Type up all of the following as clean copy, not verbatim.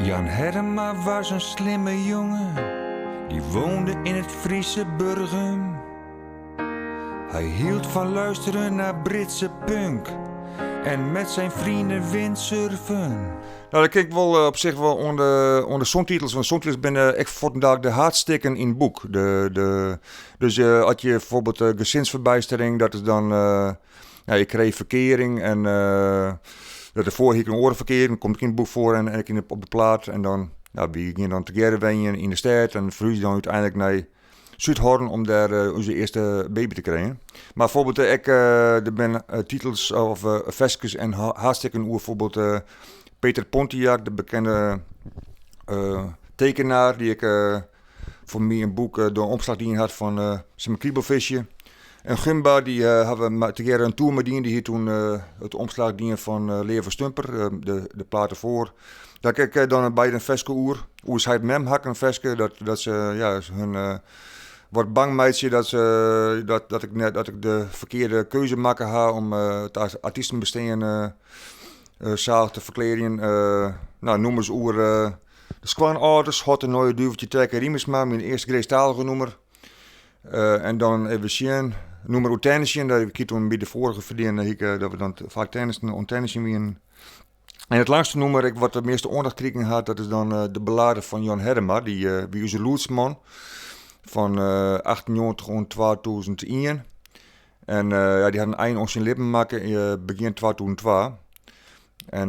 Jan Herrema was een slimme jongen, die woonde in het Friese Burgum. Hij hield van luisteren naar Britse punk en met zijn vrienden windsurfen. Nou, dat kin ik wol op sich wol oan de, oan de songtitels, want songtitels binne ek fuortendalik de haadstikken yn it boek. De, de, dus uh, as je bijvoorbeeld uh, gezinsverbijstering, dat is dan, uh, ja, ik kreeg verkering en uh, dat derfoar hie ik in oare ferkearing, komt ek yn it boek foar en ek yn de, op de plaat. En dan, nou, wy giene dan tegearre wenjen yn de stêd en ferhúzje dan úteinlik nei Súdhorn om dêr ús earste baby te krijen. Mar bijvoorbeeld ek der binne titels of ferskes en haadstikken oer bijvoorbeeld Peter Pontiac, de bekende tekenaar dy't ek foar my in boek de omslach dien hat fan Simmer Kriebelvisje. En Gumba, dy hawwe we tegearre in toer mei dien. Dy hie toen it omslach dien fan Leave Stumper, de plaat derfoar. Dêr ha ik dan by in ferske oer. Oer heit mem ha ik in ferske dat, dat se ja, hun wat bang meitsje dat, se, dat, dat, ik net, dat ik de ferkearde keuze makke ha om it artystenbestean salich te ferklearjen. No, nûmers oer de skoanâlders, Hot en Neue Duveltje Terke Riemersma, myn earste Grinstalige nûmer. En dan even sjen, nûmer oer tennisjen, dat ik toen by de foarige ferdiende hie ik, dat we dan faak tennisten oan tennisjen wienen. En it langste nûmer ek wat de measte oandacht krigen hat, dat is dan de ballade fan Jan Herrema, dy wie ús lûdsman fan 98 oant 2001. En ja, dy hat in ein oan syn libben makke begjin 2002. En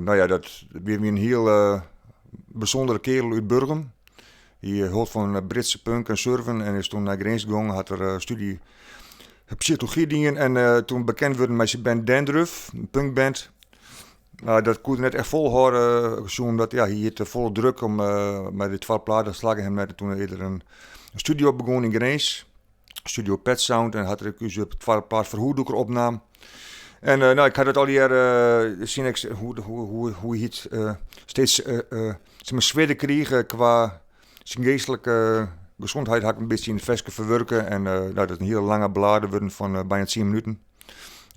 no ja, dat wie in hiel bysûndere keardel út Burgum. Hy hold fan Britse punk en surfen en is toen nei Grins gongen, hat er studie psychology dien en toen bekend wurden mei syn band Dandruff, in punkband. Mar dat koe er net echt folhâlde, sjoen dat ja, hy hie te folle druk om mei de twa platen slagge him net. En toen is er in studio begûn yn Grins, Studio Pet Sound, en hat er ek ús twadde plaat Verhoedoeker opnaam. En no, ik ha dat allegear sien ik hoe, hoe, hoe, hoe hy it steeds sis mar swierder krige kwa syn geastlike gezondheid ha ik in bytsje yn it ferske ferwurke en no, dat is in hiele lange ballade wurden fan byna tsien minuten.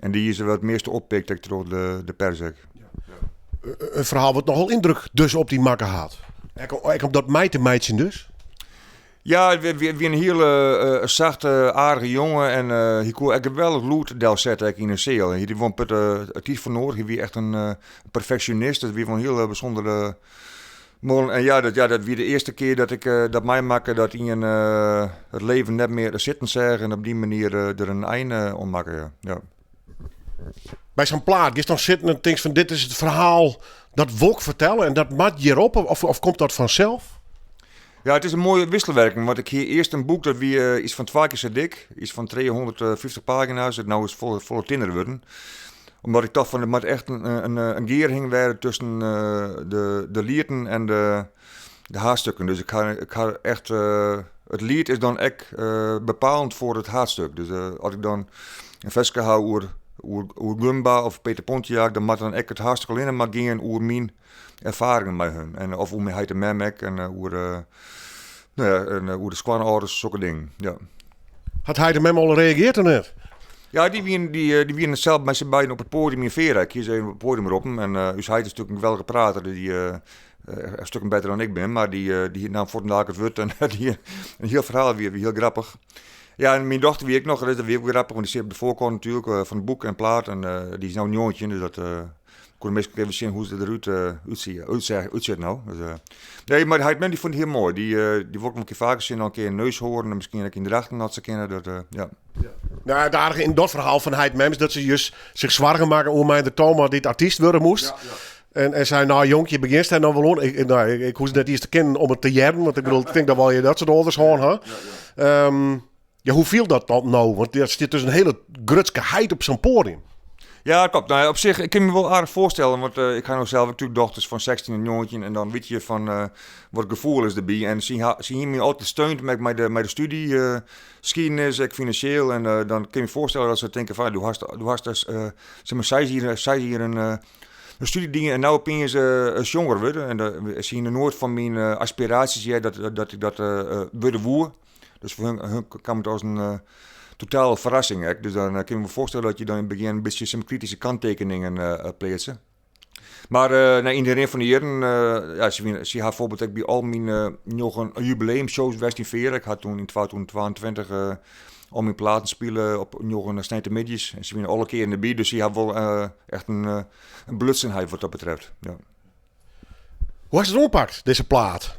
En dy is it measte oppikt ek troch de pers ek. In ferhaal wat nochal yndruk dus op dy makke hat. Ek om dat mei te meitsjen dus? Ja, it wie in hiele sachte, aardige jonge en hy koe ek geweldich lûd delsette ek yn 'e seal. Hy hie wol in protte tiid foar noadich. Hy wie echt in perfeksjonist. Dat wie wol in hiele bysûndere man. En ja, dat, ja, dat wie de earste kear dat ik dat meimakke dat ien it leven net mear sitten seach en op dy manier der in ein oan makke. Ja. Ja. By sa'n plaat giest dan sitten en tinkst fan dit is it ferhaal dat wol ik fertelle en dat moat hjirop of, of komt dat fansels? Ja, it is in moaie wisselwerking, want ik hie earst in boek dat wie iets fan twa kear sa dik, iets fan 350 pagina's, it no is folle, folle tinner wurden. Omdat ik tocht fan it moat echt in, in, in gearhing wêze tusken de, de lieten en de, de haadstukken. Dus ik ha, ik ha echt, it liet is dan ek bepalend foar it haadstuk. Dus as ik dan in ferske ha oer, oer, oer Gumba of Peter Pontiac, dan moat dan ek it haadstuk allinne mar gean oer myn erfaringen mei hun. En, of oer myn heit en mem ek en oer, no ja, en oer de skoanâlders, sokke dingen. Ja. Hat heit en mem al reagearre of net? Ja, dy wienen, dy, dy wienen sels mei syn beiden op it poadium yn Vera. Ik hie se even op it poadium roppen en ús heit is natuerlik in geweldige prater. Dy in stuk better dan ik bin, mar dy, dy naam fuortendalik it wurd en dy in hiel ferhaal wie, wie hiel grappich. Ja, en myn dochter wie ek noch, dat wie ek grappich, want dy sit op de foarkant natuerlik fan it boek en plaat en dy is no 19, dus dat koe de minsken ek even sjen hoe se derút útsie, útseach, útsjocht no. Dus, nee, mar heit en mem dy fûn it hiel moai. Dy, dy wol ik noch in kear faker sjen, noch in kear in Neushoorn en miskien ek yn Drachten as se kinne. Dat, ja. Nou, it aardige yn dat ferhaal fan heit en mem is dat se just sich soargen makken oer Meindert Talma dy't artyst wurde moast. Ja, ja. En sei, nou jonkje, begjinst dêr no wol oan? Ik, nou, ik, ik hoech net iens te kinnen om it te hearren, want ik bedoel, ik tink dat wol je dat soart âlders hân ha. Ja, ja. Ja, hoe fielt dat dan no? Want der stiet dus in hiele grutske heit op sa'n poadium. Ja, klopt. Nou, op sich, ik kin my wol aardich foarstelle, want ik ha no sels natuerlik dochters fan 16 en 19 en dan wit je fan wat it gefoel is derby. En sy ha, sy hiene my altyd steund mei de, mei de studie, skiednis, ek finansjeel. En dan kin ik my foarstelle dat se tinke fan, do hast, do hast dus, sis mar, seis jier, seis jier in, in studie dien en no opiens in sjonger wurde. En sy hiene noait fan myn aspiraasjes heard dat, dat ik dat wurde woe. Dus foar hun, hun kaam it as in totale ferrassing ek. Dus dan kin ik my foarstelle dat je dan yn it begjin in bytsje krityske kanttekeningen pleatse. Mar nee, yn de rin fan de jierren, ja, se wiene, se ha bijvoorbeeld ek by al myn njoggen jubileumshows west yn Veer. Ik ha toen yn 2022 al myn platen spile op njoggen sneintemiddeis. En se wiene alle kearen derby, dus se ha wol echt in belutsenheid wat dat betreft. Ja. Hoe hast it oanpakt, dizze plaat?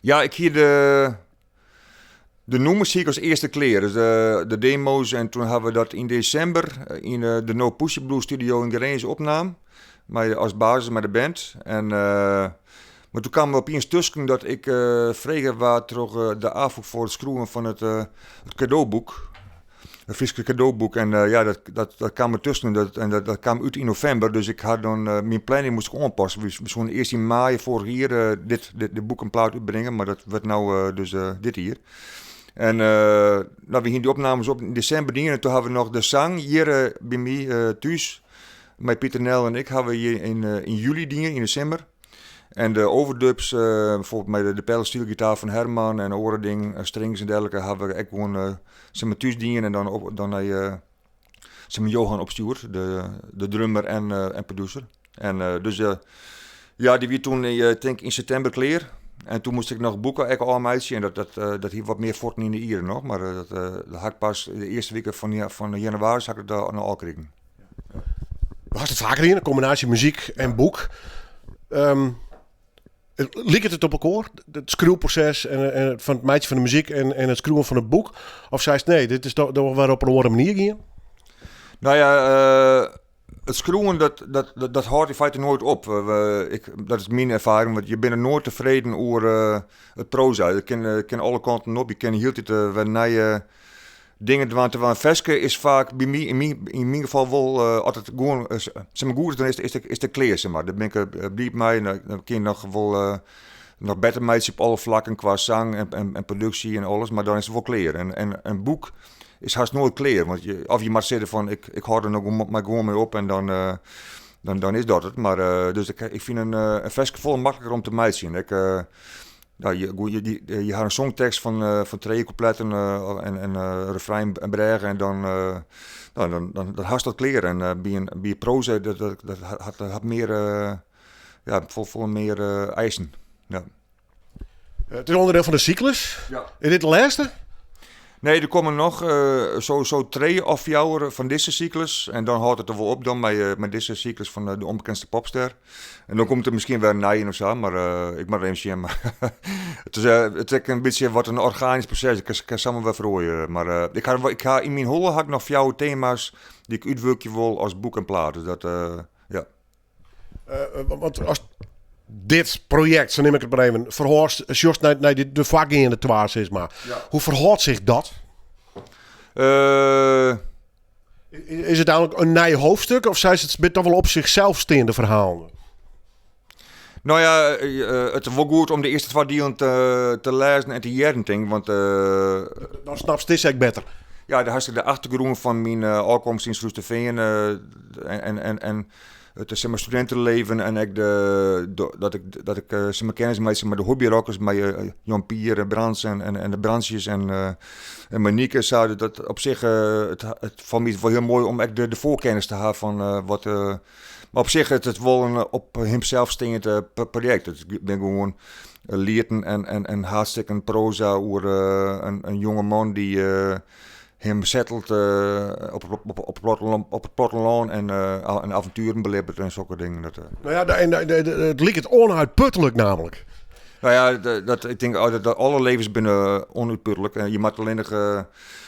Ja, ik hie de nûmers hie ik as earste klear, dus de demo's. En toen ha we dat yn desimber yn de No Pussy Blues studio yn Grins opnaam. Mei, as basis mei de band. En, mar toen kaam der opiens tusken dat ik frege waard troch de Afûk foar it skriuwen fan it kadoboek. It Fryske kadoboek. En ja, dat kaam der tusken en dat kaam út yn novimber. Dus ik ha dan, myn planning moast ik oanpasse. We soene earst yn maaie foarich jier dit boek en plaat útbringe, mar dat wurdt no dus dit jier. En no, we hiene dy opnames op yn desimber dien en toen ha we noch de sang hjir by my thús mei Pieter Nel en ik ha we hjir yn july dien, yn de simmer. En de overdubs, bijvoorbeeld mei de pedalsteelgitaar fan Herman en oare dingen, strings en dergelijke, ha we ek gewoan zeg maar, thús dien en dan, op, dan nei zeg maar, Johan opstjoerd, de drummer en producer. En dus ja, dy wie toen, tink yn septimber klear. En toen moast ik noch boeken ek ôfmeitsje en dat hie wat mear fuotten yn de ierde noch. Mar dat ha ik pas de earste wike fan jannewaris ha ik dat noch ôfkrigen. Do hast it faker dien, in kombinaasje muzyk en boek. Liket it op elkoar? It skriuwproses en it fan it meitsjen fan de muzyk en it skriuwen fan it boek? Of seist nee, dit is dochs wer op in oare manier gien? Nou ja, it skriuwen dat hâldt yn feite noait op. Dat is myn erfaring, want je binne noait tefreden oer it proaza. It kin alle kanten op, je kinne hieltyd wer nije dingen dwaan. Terwijl in ferske is faak by my, yn myn gefal wol, as it gewoan, zeg maar, goed is, dan is it klear, zeg maar. Dêr bin ik bliid mei en dan kin je noch wol noch better meitsje op alle flakken kwa sang en produksje en alles, mar dan is it wol klear. En in boek is hast noait klear, want je, of je moatte sizze fan ik hâld der no mar gewoan mei op en dan is dat it. Mar dus ik fyn in ferske folle makliker om te meitsjen. Ik, ja, je, goed, je, die, je ha in songtekst fan trije kûpletten en refrein en brêge en dan, nou, dan hast dat klear. En by proaza, dat hat mear, ja, folle mear eisen. Ja. It is ûnderdiel fan de syklus. Ja. Is dit de lêste? Nee, der komme noch sowieso trije of fjouwer fan dizze syklus. En dan hâldt it der wol op dan mei dizze syklus fan de Onbekendste Popster. En dan komt der miskien wer in nije of sa, mar ik moat even sjen. Mar it is ek in bytsje wat in organysk proses. Ik kin samar wer feroarje. Mar ik ha yn myn holle ha ik noch fjouwer tema's dy't ik útwurkje wol as boek en plaat. Dus dat, ja. Want as dit projekt, sa neam ik it mar even, ferhâldst, sjochst nei de foargeande twa, sis mar. Ja. Hoe ferhâldt sich dat? Is it eigenlik in nij hoofdstuk of seist it binne toch wol op zichzelf steande ferhalen? Nou ja, it is wol goed om de earste twa dielen te lêzen en te hearren, tink ik, want Dan snapst dizze ek better. Ja, dan hast de achtergrûn fan myn ôfkomst yn Surhústerfean en it zeg maar, studentenleven en ek dat ik zeg maar, kennis meitsje mei de hobbyrockers, mei Jan Pier Brands en de Brandsjes en Monique. Sa, dat op sich, it foar my is wol hiel moai om ek de foarkennis te ha fan wat. Mar op sich it wol in op himsels steand projekt. It binne gewoan lieten en haadstikken proaza oer in jonge man dy't him settelt op it plattelân en avontueren belibbet en sokke dingen. Dat. Nou ja, en it liket onuitputtelijk namelijk. Nou ja, ik tink dat alle levens binne onuitputtelijk. En je moat allinnich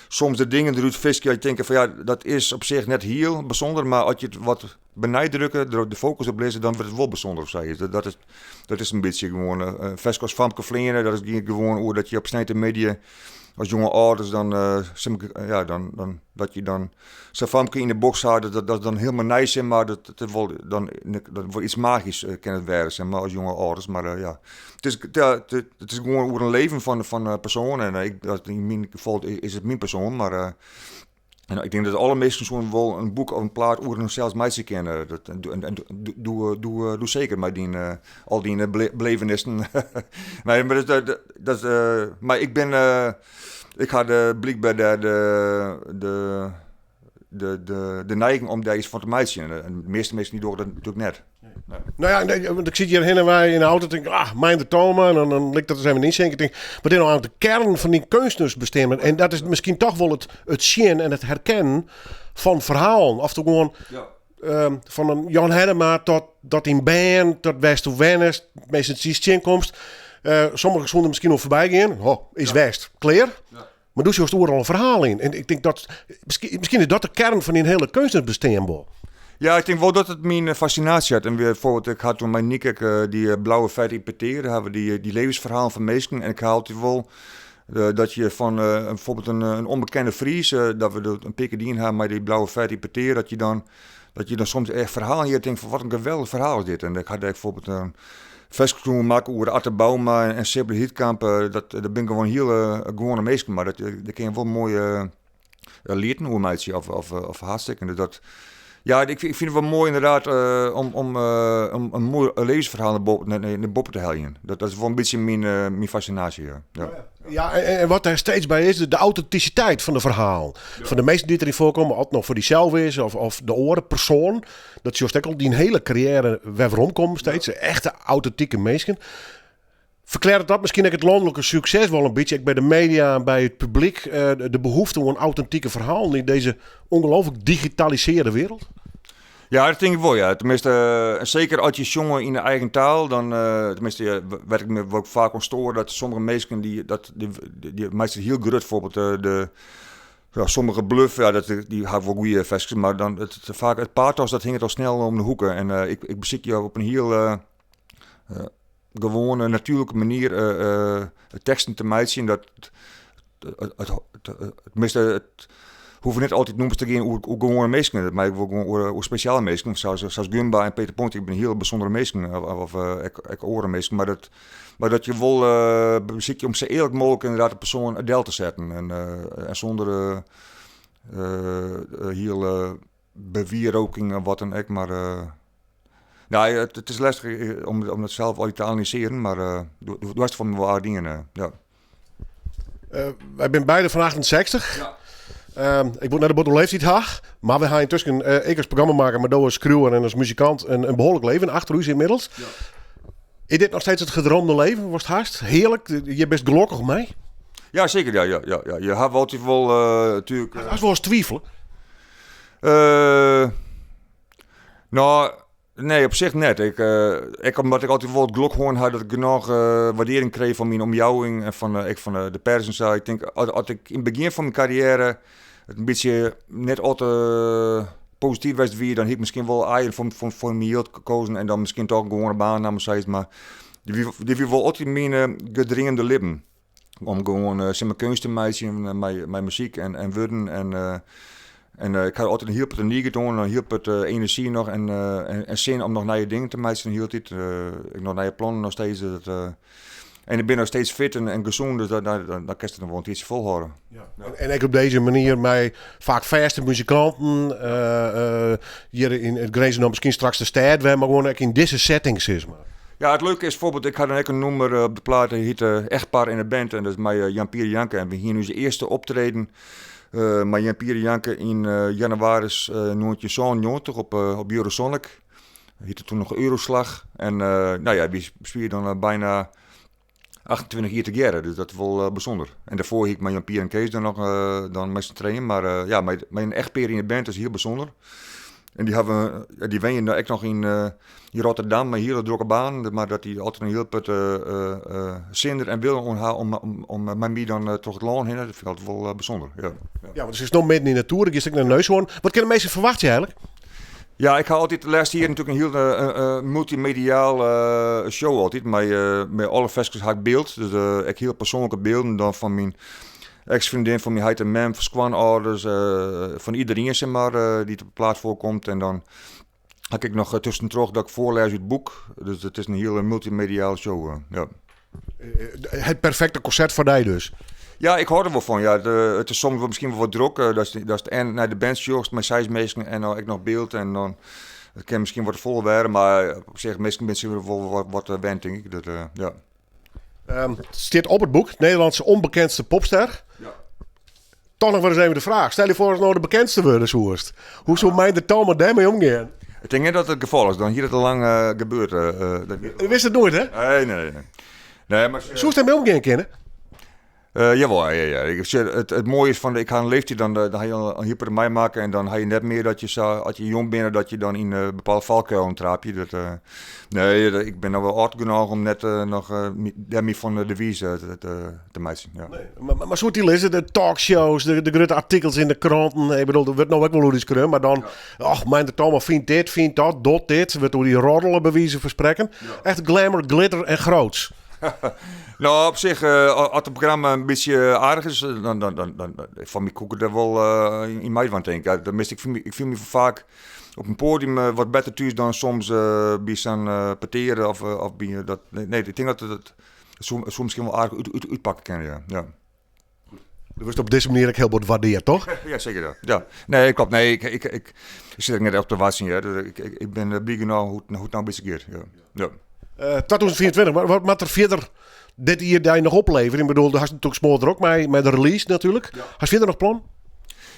soms de dingen derút fiskje, dat je tinke fan ja, dat is op sich net hiel bysûnder, mar as je it wat beneidrukke, der de fokus op lizze, dan wurdt it wol bysûnder of sa. Dat is in bytsje gewoan in ferske as Famke Fleane, dat is gewoan oer dat je op sneintemiddei as jonge âlders dan, ja, dan, dat je dan sa'n famke yn de boks ha, dat is dan hielendal nij, zeg maar, dat wol dan, dat wol iets magysk kin it wêze, zeg maar, as jonge âlders, mar ja. It is, ja, it is gewoan oer in leven fan in persoan en ik, dat, yn myn gefal is it myn persoan, mar en ik tink dat alle minsken soene wol in boek of in plaat oer harsels meitsje kinne. Dat, en doe seker mei dyn, al dyn belevenissen. Nee, mar dat, dat, mar ik bin, ik ha de, blykber de, de, de. de, de, de neiging om dêr iets fan te meitsjen. En de measte minsken die dogge dat natuerlik net. Nee. Nou ja, nee, want ik sit hjir hinne wei yn de auto en tink, ah, Meindert Talma. En dan lit ik dat ris even ynsinke. Ik tink, wat is no eigentlik de kearn fan dyn keunstnersbestean? En dat is miskien toch wol it sjen en it herkennen fan ferhalen. Of gewoan fan in Jan Hennema tot dyn bern, tot wêr'tsto wennest, minsken dy'tst tsjinkomst. Sommigen soene der miskien oan foarby gean. Oh, is west. Klear. Mar do sjochst oeral in ferhaal yn. En ik tink dat, miskien is dat de kearn fan dyn hiele keunstnersbestean wol. Ja, ik tink wol dat it myn fascinaasje hat. En bijvoorbeeld, ik ha toen mei Niek ek dy Blauwe 15 Petear, ha we dy levensferhalen fan minsken. En ik ha altyd wol dat je fan bijvoorbeeld in ûnbekende Fries, dat we dat in pear kear dien ha mei dy Blauwe 15 Petear, dat je dan soms echt ferhalen hearre, tink fan wat in geweldich ferhaal is dit. En ik ha dêr bijvoorbeeld in ferske toen makke oer Atte Bouma en Sible Hietkamp. Dat binne gewoan hiele gewoane minsken, mar dêr kin je wol moaie lieten oer meitsje of haadstikken. Dus dat, ja, ik fyn it wol moai ynderdaad om in moai levensferhaal nei boppe te heljen. Dat is wol in bytsje myn fascinaasje, ja. Ja. Ja, en wat der steeds by is, de autentisiteit fan de ferhalen. Fan de minsken dy't deryn foarkomme, oft it no foar dysels is of de oare persoan. Dat sjochst ek al dyn hiele karriêre wer weromkommen steeds. Echte autentike minsken. Ferklearret dat miskien ek it lanlike sukses wol in bytsje, ek by de media en by it publyk, de behoefte oan autentike ferhalen yn dizze ongelooflik digitalisearre wereld? Ja, dat tink ik wol, ja. Teminsten, seker as je sjonge yn de eigen taal, dan, teminsten, ja, wêr't ik my wol faak oan stoar, dat sommige minsken dy, dat, dy, dy meitsje it hiel grut, bijvoorbeeld, de, ja, sommige bluff, ja, dat, dy ha wol goede ferskes, mar dan it, it, faak it pathos, dat hinget al snel om de hoeke. En ik besykje op in hiel gewoane, natuerlike manier teksten te meitsjen, dat it, teminsten, it hoege net altyd nûmers te gean oer gewoane minsken. It mei ek wol gewoan oer spesjale minsken, sa as Gumba en Peter Ponti, binne hiele bysûndere minsken, of ek oare minsken. Mar dat je wol besykje om sa earlik mooglik ynderdaad de persoan del te setten. En sûnder hiele bewieroking of wat dan ek, mar nou, it is lestich om dat sels altyd te analysearjen, mar do hast fan my wol aardich dien, ja. Wy binne beide fan 68. Ja. Ik wol net in bot oer leeftyd ha, mar wy ha yntusken, ik as programmamakker, mar do as skriuwer en as muzikant, in behoarlik leven achter ús ynmiddels. Ja. Is dit noch steeds it gedroomde leven watst hast? Hearlik, je bist gelokkich mei? Ja, seker. Ja, ja, ja, ja. Je hawwe altyd wol, natuerlik, Hast wolris twivele? No, nee, op sich net. Ik, ek omdat ik altyd wol it gelok hân ha dat ik genôch waardearring kreeg fan myn omjouwing en fan, ek fan de pers en sa. Ik tink, as ik yn it begjin fan myn karriêre it in bytsje net al te posityf west wie, dan hie ik miskien wol eigen foar myn jild kozen en dan miskien toch in gewoane baan naam of sayts. Mar dit wie wol altyd myn gedreamde libben. Om gewoan sis mar keunst te meitsjen mei muzyk en wurden. En ik ha altyd in hiel protte niget oan, in hiel protte enerzjy noch en sin om noch nije dingen te meitsjen hieltyd. Ek noch nije plannen noch steeds. Dat, en ik bin noch steeds fit en gesûn, dus dan kinst it noch wol in tiidsje folhâlde. Ja. En ek op dizze manier mei faak fêste muzikanten, hjir yn it Grins en dan miskien straks de stêd wer, mar gewoan ek yn dizze setting sis mar. Ja, it leuke is bijvoorbeeld, ik ha dan ek in nûmer op de plaat, dy hjit Echtpaar in de Band en dat is mei Jan Pier Janke. En we hiene ús earste optreden mei Jan Pier Janke yn jannewaris 1997 op Eurosonic. Hiette toen noch Euroslag. En nou ja, wy spylje dan byna 28 jier tegearre, dus dat is wol bysûnder. En dêrfoar hie ik mei Jan Pier en Kees dan noch dan mei syn trijen, mar ja, mei in echtpear yn de band is hiel bysûnder. En dy hawwe, ja, dy wenje no ek noch yn Rotterdam mei hiele drokke banen, mar dat dy altyd in hiel protte sin en wille oan ha om mei my dan troch it lân hinne, dat fyn ik altyd wol bysûnder, ja. Ja, want do sitst no midden yn de toer, dan giest ek nei Neushoorn. Wat kinne minsken ferwachtsje eigentlik? Ja, ik ha altyd de lêste jierren natuerlik in hiel multimediaal show altyd. Mei alle ferskes ha ik byld. Dus ek hiel persoanlike bylden dan fan myn eks-freondin, fan myn heit en mem, fan skoanâlders, fan iederien sis mar, dy't op de plaat foarkomt. En dan ha ik ek noch tuskentroch dat ik foarlês út it boek. Dus it is in hiele multimediale show, ja. Het perfekte konsert foar dy dus? Ja, ik hâld der wol fan. Ja, it is soms miskien wol wat drok. Datst en nei de band sjochst mei seis minsken en dan ek noch byld. En dan, it kin miskien wat folle wêze, mar op sich, minsken binne sich wol wat wend, tink ik. Dat, ja. It stiet op it boek, Nederlands onbekendste popster. Ja. Toch noch wer ris even de fraach. Stel je foar ast no de bekendste wurde soest. Hoe soe Meindert Talma dêrmei omgean? Ik tink net dat it gefal is. Dan hie dat al lang gebeurd. Do witst it noait, hè? Nee, nee, nee. Nee, mar Soest dêrmei omgean kinne? Jawol, ja, ja. Ik, sjoch, it moaie is fan, ik ha in leeftiid, dan ha je al in hiel meimakke en dan ha je net mear dat je sa, as je jong binne, dat je dan yn bepaalde falkuilen traapje. Dat, nee, ik bin no wol âld genôch om net noch dêrmei fan de wize te meitsjen. Ja. Nee, mar soe it dy lizze, de talkshows, de grutte artikels yn de kranten, ik bedoel, der wurdt no ek wol oer dy skreaun, mar dan, och, Meindert Talma fynt dit, fynt dat, docht dit, wurdt oer dy roddele by wize fan sprekken. Echt glamour, glitter en groots. No, op sich, as it programma in bytsje aardich is, dan, dan, dan, dan foar my koe ik der wol yn meidwaan, tink ik. Tenminste, ik fyn my faak op in poadium wat better thús dan soms by sa'n petear of by dat. Nee, ik tink dat it soe miskien wol aardich útpakke kinne, ja. Ja. Do wurdst op dizze manier ek hiel bot waardeard, toch? Ja, seker ja. Ja. Nee, klopt. Nee, ik sit ek net op te wachtsjen, hear. Ik bin bliid genôch hoe't it no in bytsje giet. Ja. Ja. 2024, wat moat der fierder dit jier dy noch opleverje? Ik bedoel, do hast natuerlik smoardrok mei de release natuerlik. Ja. Hast fierder noch plan?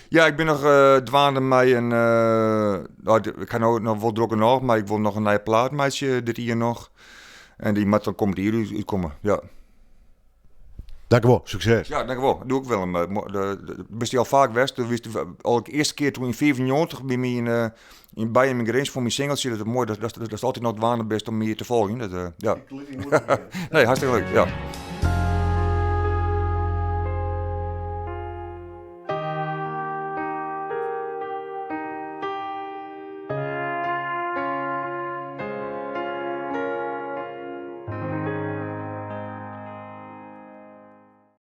Ja, ik bin noch dwaande mei in. No, ik ha no noch wol drok genôch, mar ik wol noch in nije plaat meitsje dit jier noch. En dy moat dan kommend jier útkomme, ja. Dankewol, sukses. Ja, dankewol. Doe ek Willem. Bist dy al faak west? Do wiest al de earste kear toen yn 95 by my yn Baaium yn Grins foar myn singeltsje. Dat is moai dat datst altyd noch dwaande bist om my te folgjen. Dat, ja. Nee, hartstikke leuk, ja.